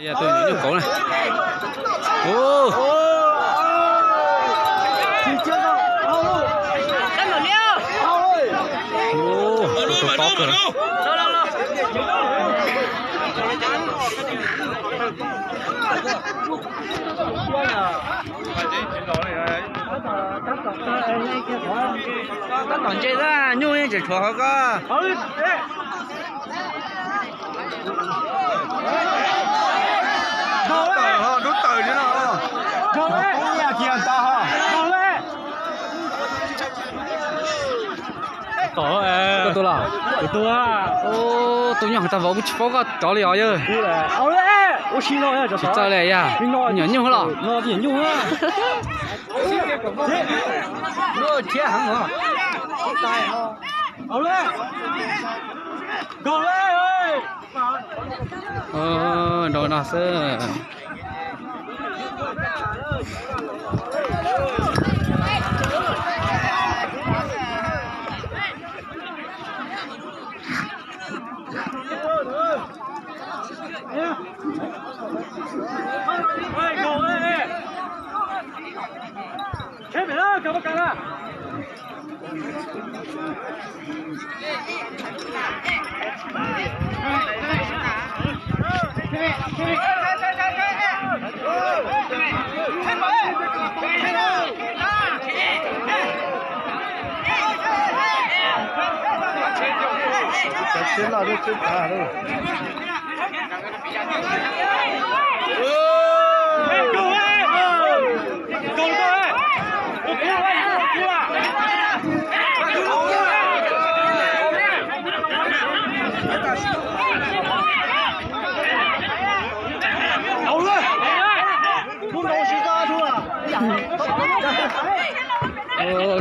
Tus nyuam nyuj kauv na. Tus pob kawg. Tab tom ntse, nyuj yeej tseem tshuav hauv koj. Dub tawm ho, dub tawm li no. Koj tuaj los? Kuv tuaj. Tus nyuj tag vauv kuv tsis paub koj rov li os yawg. Tsis txawj li yog nyuam nyuj los? Nrau no xwb.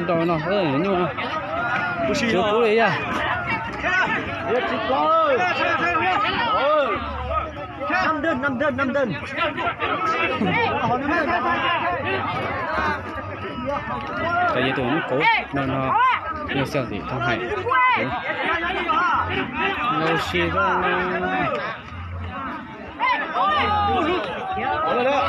Nrau no nyuj, tsis pub li yog. Cov yog tus nyuj kauv no no, nyuj xyov tim thoob hais. Lauj si. Nyuj kauv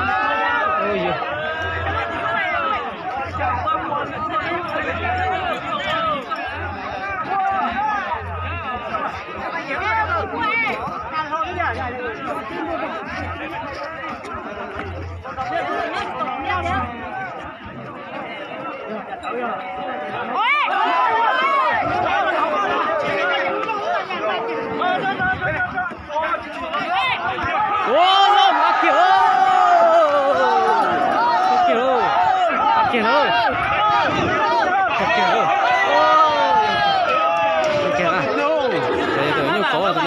no.